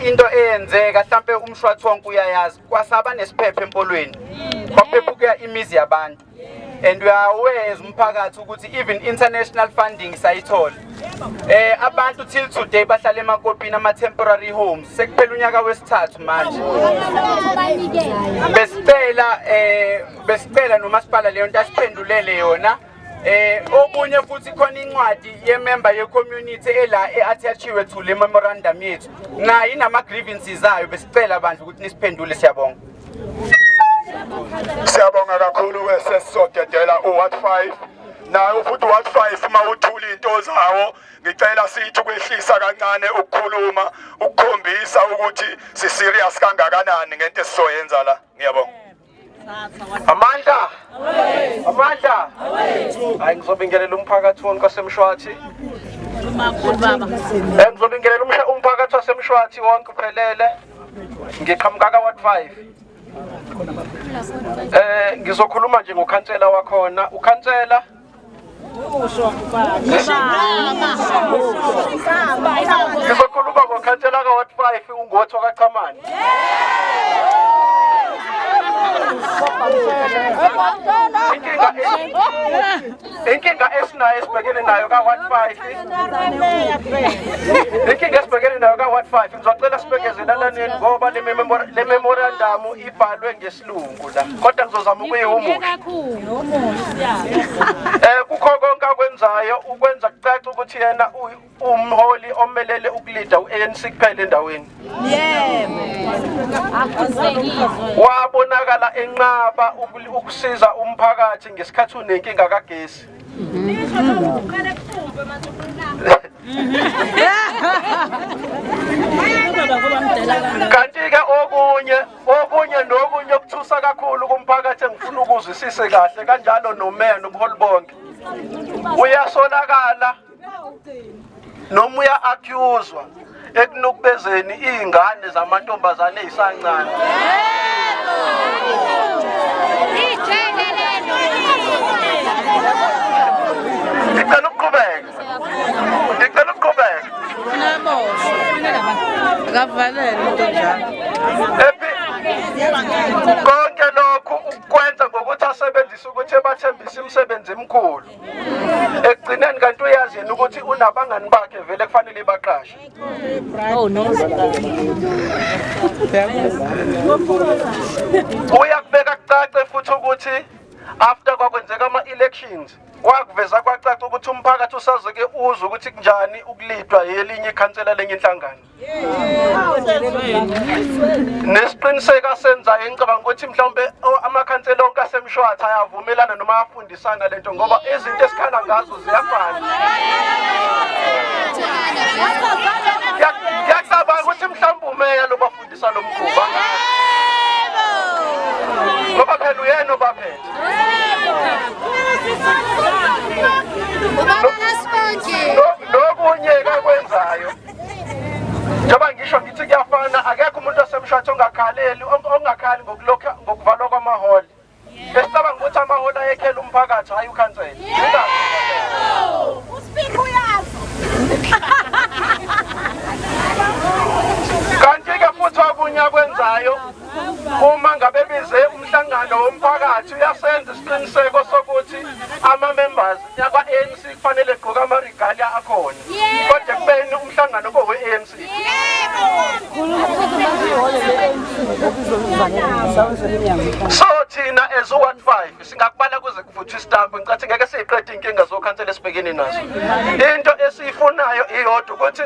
Into eyenzeka hlampe umshwathi wonke uyayazi, kwasaba nesiphepho empolweni, kwaphephuka imizi yabantu, and we are aware as umphakathi ukuthi even international funding sayithola. Abantu till today bahlala emakopini ama temporary homes, sekuphela unyaka wesithathu manje. Besicela nomasipala leyo nto asiphendulele yona. Okunye futhi khona incwadi yemember ye-community ela e-attachiwe to le memorandum yethu, nayo inama grievances ayo. Besicela abantu ukuthi nisiphendule. Siyabonga. Siyabonga kakhulu ke. Sesizodedela u-ward 5 nayo futhi. Ward 5, uma uthula into zawo, ngicela sithi ukwehlisa kancane ukukhuluma, ukukhombisa ukuthi si-serious kangakanani ngento esizoyenza la. Ngiyabonga. Amandla, amandla! Hayi, ngizobingelela umphakathi wonke wasemshwathi. Ngizobingelela umphakathi wasemshwathi wonke uphelele. Ngiqhamuka ka-ward 5. Ngizokhuluma nje ngokhansela wakhona, ukhansela. Ngizokhuluma ngokhansela ka-ward 5, uNgothi wakaChamane. Inkinga esinayo, esibhekene nayo ka-ward 5, inkinga esibhekene nayo ka-ward 5, ngizocela sibekezelalaneni ngoba le memorandum ibhalwe ngesilungu la, kodwa ngizozama ukuyihumusha. Kukho konke akwenzayo, ukwenza kucace ukuthi yena umholi omelele ukulida u-ANC kuphela endaweni. Wabonakala enqaba ukusiza umphakathi ngesikhathi unenkinga kagesi. Kanti-ke okunye nokunye okuthusa kakhulu kumphakathi engifuna ukuzwisise kahle kanjalo nomeya nobuholi bonke, uyasolakala noma uya-accuswa ekunukubezeni iy'ngane zamantombazane ey'sancane. Ngicela ukuqhubeka, ngicela ukuqhubeka. Akavalele into njalo. Konke lokhu ukwenza ngokuthi asebenzise ukuthi ebathembise imisebenzi emikhulu ekugcineni, kanti uyazi yena ukuthi unabangani bakhe vele kufanele baqashe. Oh no. Uyakubeka kucace futhi ukuthi after kwakwenzeka ama-elections, wakuveza kwacaca ukuthi umphakathi usazoke uzwe ukuthi kunjani ukulidwa yelinye ikhansela lenye inhlangano. Nesiqiniseko asenzayo, engicabanga ukuthi mhlawumbe amakhansela onke asemshwathi ayavumelana noma ayafundisana lento, ngoba izinto esikhala ngazo ziyafana. Ngiyacabanga ukuthi mhlawumbe umeya lo bafundisa lo mkhuba, ngoba phela uyena obaphethe. Ubaba kaSponge. Nokunye kakwenzayo, njengoba ngisho ngithi kuyafana, akekho umuntu osemshwathi ongakhaleli, ongakhali ngokulokhu ngokuvalwa kwamaholi. Besicabanga ukuthi amaholi ayekhela umphakathi, hhayi ukhansela. Uspeaker uyazi. Kanti-ke futhi okunye akwenzayo, uma ngabe bize umhlangano womphakathi, uyasenza isiqiniseko sokuthi ama-members yakwa-ANC kufanele egqoke ama-regalia akhona, kodwa ekubeni umhlangano kowe-ANC. So thina as u-ward 5 singakubala kuze kuvuthwe isitambu. Ngicathi ngeke siyiqede iy'nkinga zokhansela esibhekene nazo. Into esiyifunayo iyodwa, ukuthi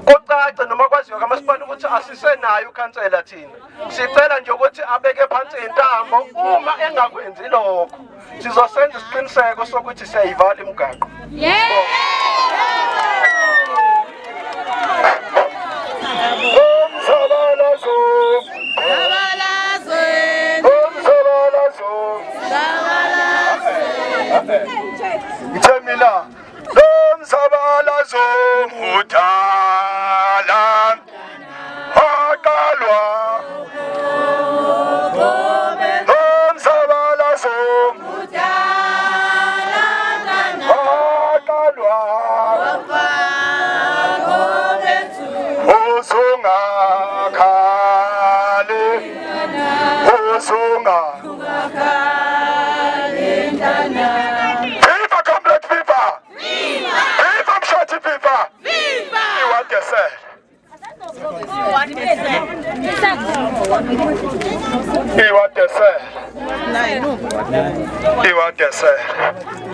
kucace noma kwaziwe kamasipala ukuthi asisenayo ukhansela. Thina sicela nje ukuthi abeke phansi intambo. Uma engakwenzi lokho, sizosenza isiqiniseko sokuthi siyayivala imigaqo. Umzabalazo, umzabalazo. Ngithe mina lo mzabalazo mudala, waqalwa lo mzabalazo, waqalwa. Sibonga. Viva comrade, viva! Viva Mshwathi, viva! Iwadesele. Iwadesele. Iwadesele.